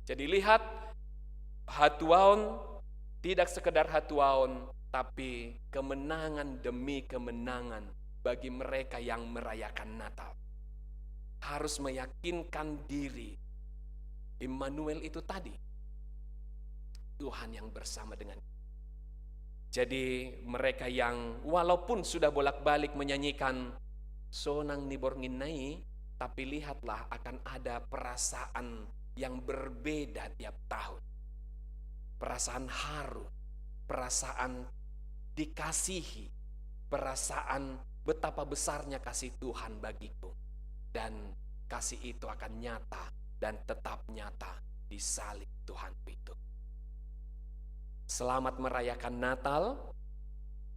Jadi lihat, hatuaon tidak sekedar hatuaon, tapi kemenangan demi kemenangan bagi mereka yang merayakan Natal. Harus meyakinkan diri, Immanuel itu tadi, Tuhan yang bersama dengan. Jadi, mereka yang walaupun sudah bolak-balik menyanyikan sonang ni borngin na i, tapi lihatlah, akan ada perasaan yang berbeda tiap tahun. Perasaan haru, perasaan dikasihi, perasaan betapa besarnya kasih Tuhan bagiku. Dan kasih itu akan nyata dan tetap nyata di salib Tuhanku itu. Selamat merayakan Natal,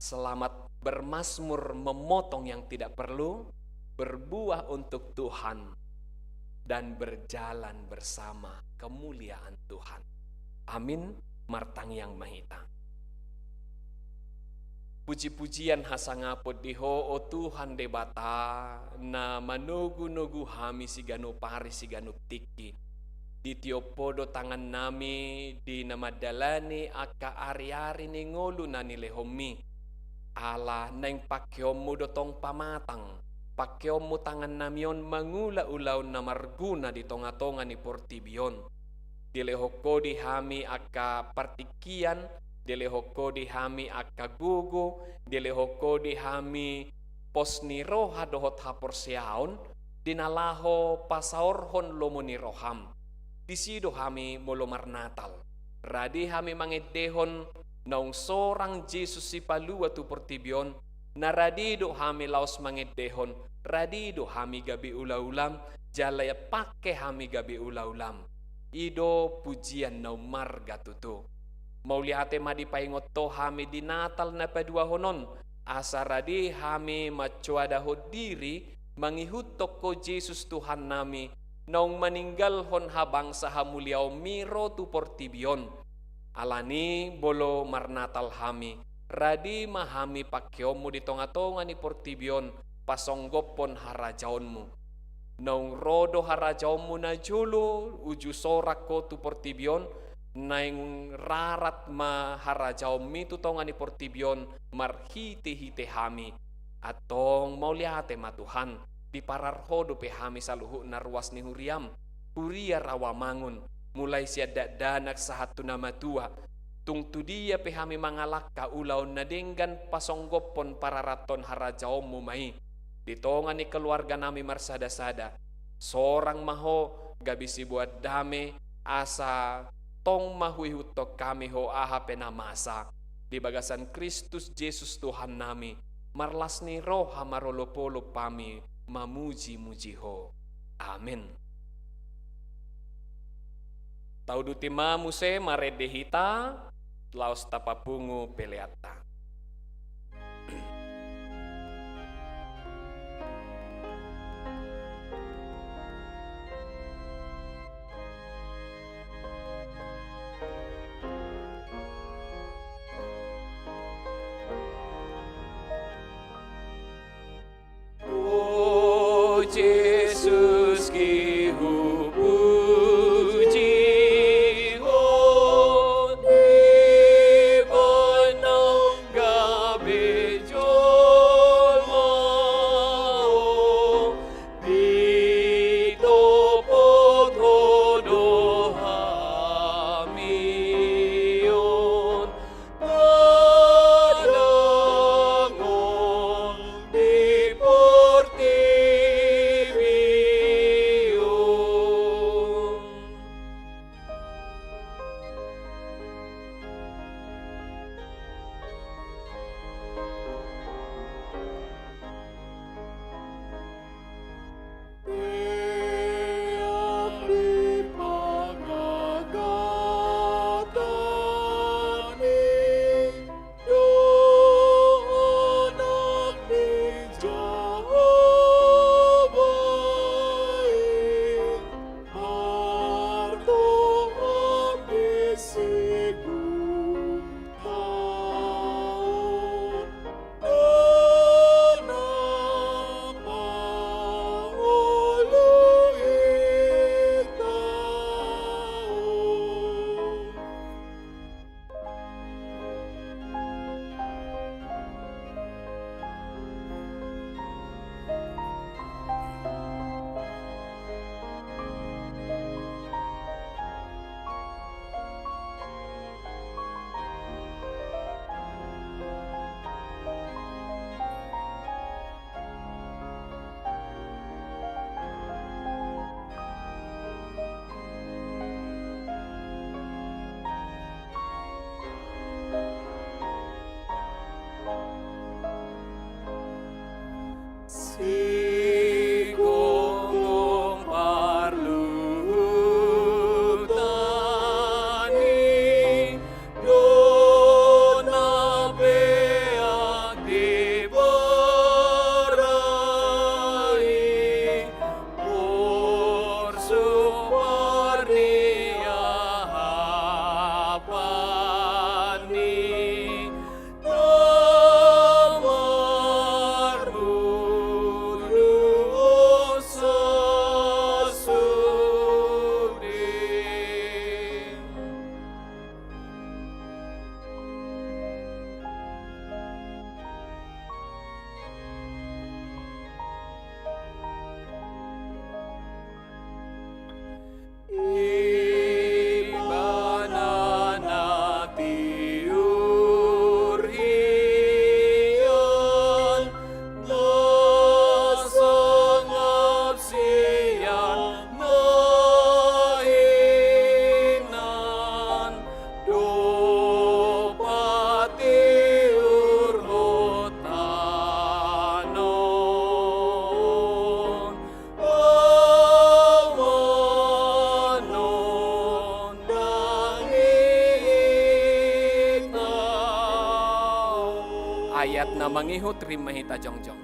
selamat bermazmur memotong yang tidak perlu, berbuah untuk Tuhan, dan berjalan bersama kemuliaan Tuhan. Amin. Martangiang ma hita. Puji-pujian hasangapon di Ho, o Tuhan Debata, na manogu-nogu hami siganup ari siganup tingki. Ditiop Ho do tangannami di na mandalani angka ari-ari ni ngolu na nilehonMi. Ala naeng pangkeonMu do tong pamatang, pangkeonMu tangannami on mangula ulaon na marguna di tonga-tonga ni portibi on. Dilehon Ho di hami angka partingkian, dilehon Ho di hami angka gogo, dilehon Ho di hami pos ni roha dohot haporseaon, di na laho pasaorhon lomo ni rohaM. Disi do hami molo marnatal. Rade hami mangendehon naung sorang Jesus Sipalua tu portibi on, na rade do hami laos mangendehon, rade do hami gabe ula-ulaM, jala pangke hami gabe ula-ulaM. I do pujian na ummarga tutu. Mauliate ma dipaingot Ho hami di Natal na paduahon on, asa rade hami mancoadahon diri mangihuthon Ho Jesus Tuhannami, naung maninggalhon habangsa hamuliaonMi ro tu portibi on. Alani molo marnatal hami, rade ma hami pangkeonMu di tonga-tonga ni portibi on, pasonggophon harajaonMu. Naung ro do harajaonMu na jolo, uju sorang Ho tu portibi on, naeng rarat ma harajaonMi tu tonga ni portibi on marhite-hite hami. Antong mauliate ma Tuhan, diparar Ho dope hami saluhutna ruas ni huriaM, huria Rawamangun, mulai sian dakdanak sahat tu na matua. Tung tu dia pe hami mangalangka, ulaon na denggan pasonggophon pararathon harajaonMu ma i. Di tonga ni keluarganami marsada-sada, sorang ma Ho, gabe siboan dame, asa tong ma huihuthon hami Ho aha pe na masa. Di bagasan Kristus Jesus Tuhannami, marlas ni roha marolop-olop hami mamuji-muji Ho. Amen. Tauduti ma muse marende hita, laos tapapungu peleanta. O Jesus, hupuji Ho, di bona Na mangihut, rim ma hita jongjong.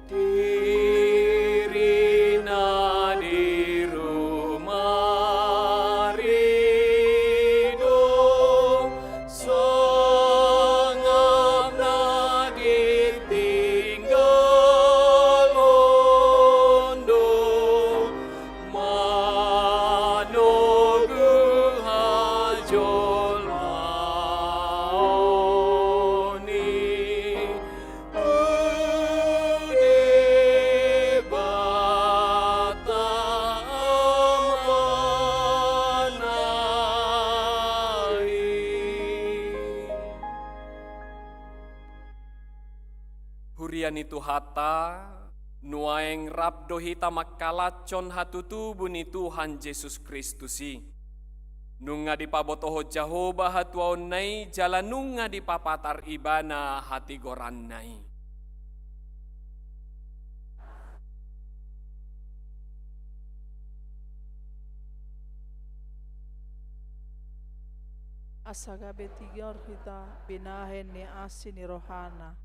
Diri na di rumari do, sangap na ditinggalhon do, manogu hajolmaon i. Tu Debata Amana i. Huria ni Tuhanta, nuaeng rap do hita mangkalashon hatutubu ni Tuhan Jesus Kristus i. Nunga dipabotohon Jahowa hatuaonna i jala nunga dipapatar Ibana hatigoranna i. Asa gabe tigor hita binahen ni asi ni rohana.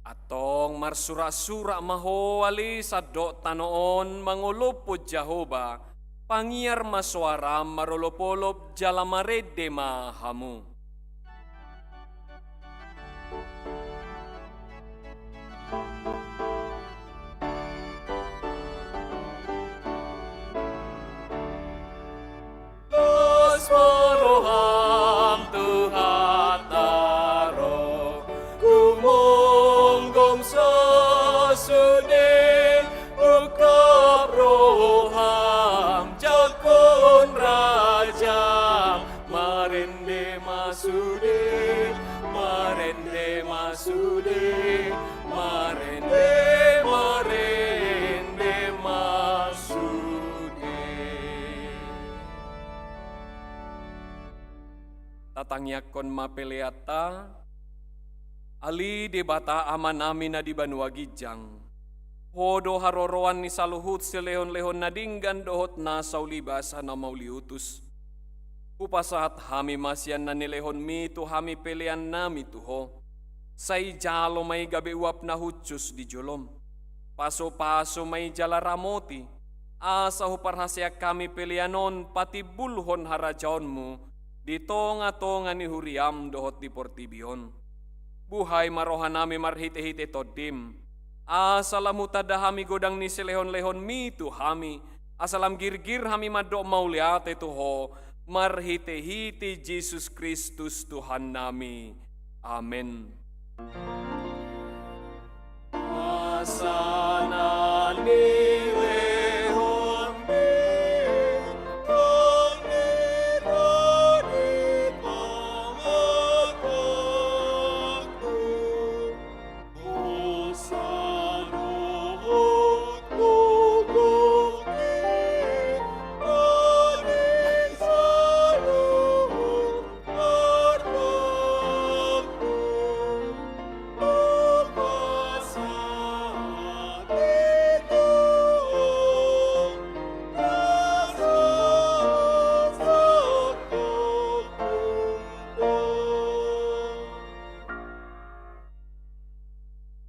Antong marsuraksurak ma ho ale sandok tano on mangolophon Jahowa, pangiar ma soaram marolopolop jala marende ma hamu. Las ma roham Tuhanta ro, gumonggom sasude, ungkap roham jangkon rajam, marende ma sude, marende ma sude, marende, marende ma sude. Tatangiangkon ma peleanta. Ale Debata Amanami na di banua ginjang, Ho do haroroan ni saluhut silehonlehon na denggan dohot na saulibasa na mauliutus. Hupasahat hami ma sian na nilehonMi tu hami peleannami tu Ho. Sai jalo ma i gabe uap na hushus di joloM. Pasupasu ma i jala ramoti, asa huparhaseang hami pelean on patimbulhon harajaonMu di tongatonga ni huriaM dohot di portibi on. Buhai ma rohanami marhitehite TondiM, asa lam hutanda hami godang ni silehonlehonMi tu hami, asa lam girgir hami mandok mauliate tu Ho, marhitehite Jesus Kristus Tuhannami. Amen. Asa na nilehonMi, tong ni rodi pangatangku, dosa dohot gogo i, na di saluhut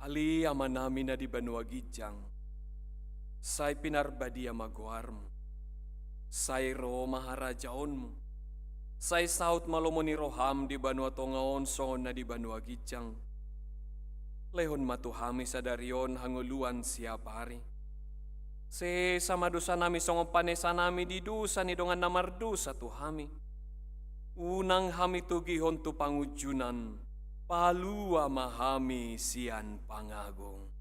Ale Amanami na di banua ginjang, sai pinarbadia ma goarMu. Sai ro ma harajaonMu. Sai saut ma lomo ni rohaM di banua tonga on songon na di banua ginjang. Lehon ma tu hami sadari on hangoluan siapari. Sesa ma dosanami songon panesanami di dosa ni dongan na mardosa tu hami. Unang hami togihon tu pangunjunan, palua ma hami sian pangago.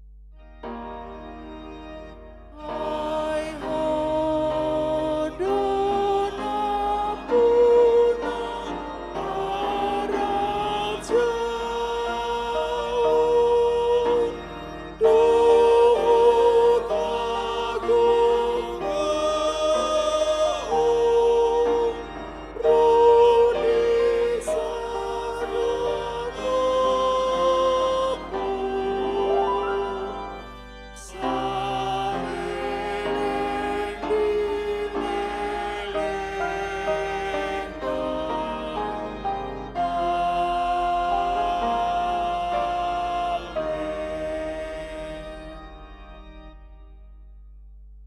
Ai Ho do nampuna harajaon dohot hagogoon, ro di sa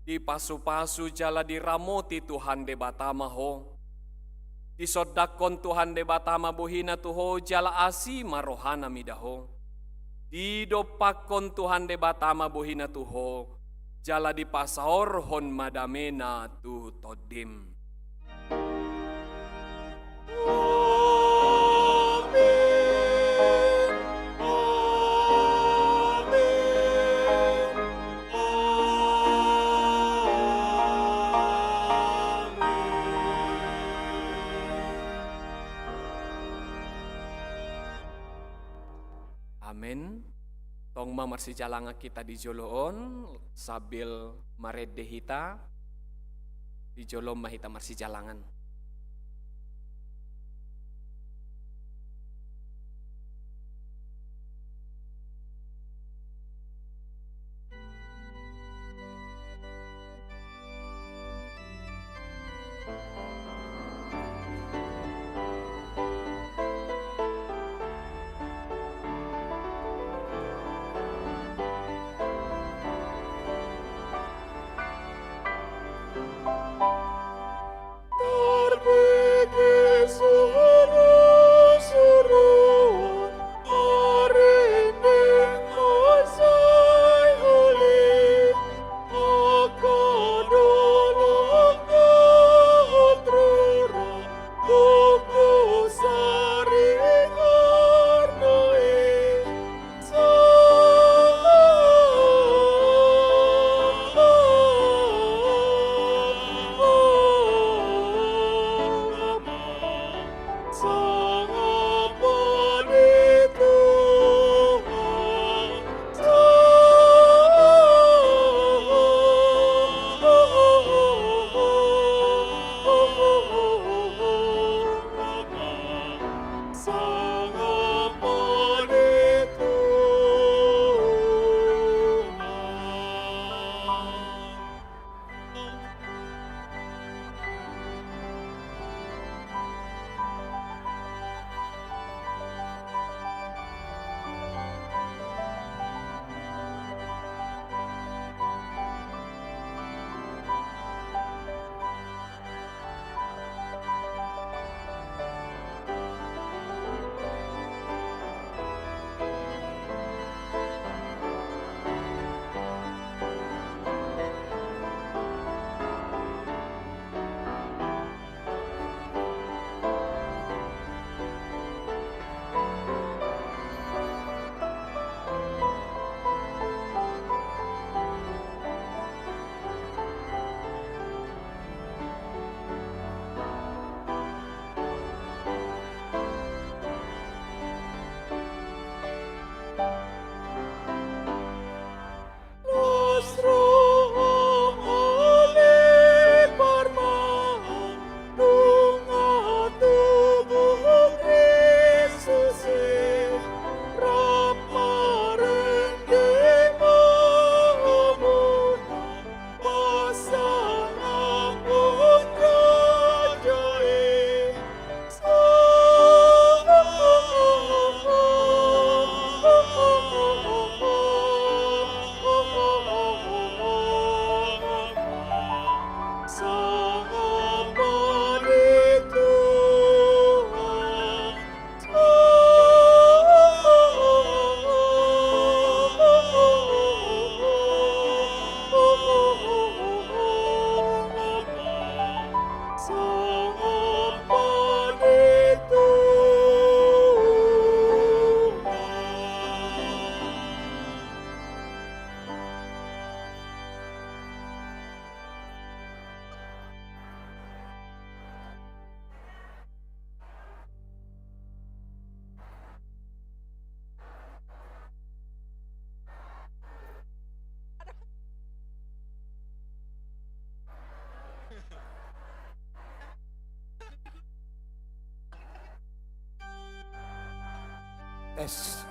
Dipasupasu jala diramoti Tuhan Debata ma ho. Disondangkon Tuhan Debata ma bohina tu ho jala asi ma rohana mida ho. Didompakkon Tuhan Debata ma bohina tu ho, jala dipasaorhon ma damena tu tondim. Amen. Amen. Amen. Amen. Tong ma marsijalangan hita di jolo on, sambil marende hita, di jolo on ma hita marsijalangan. Tes,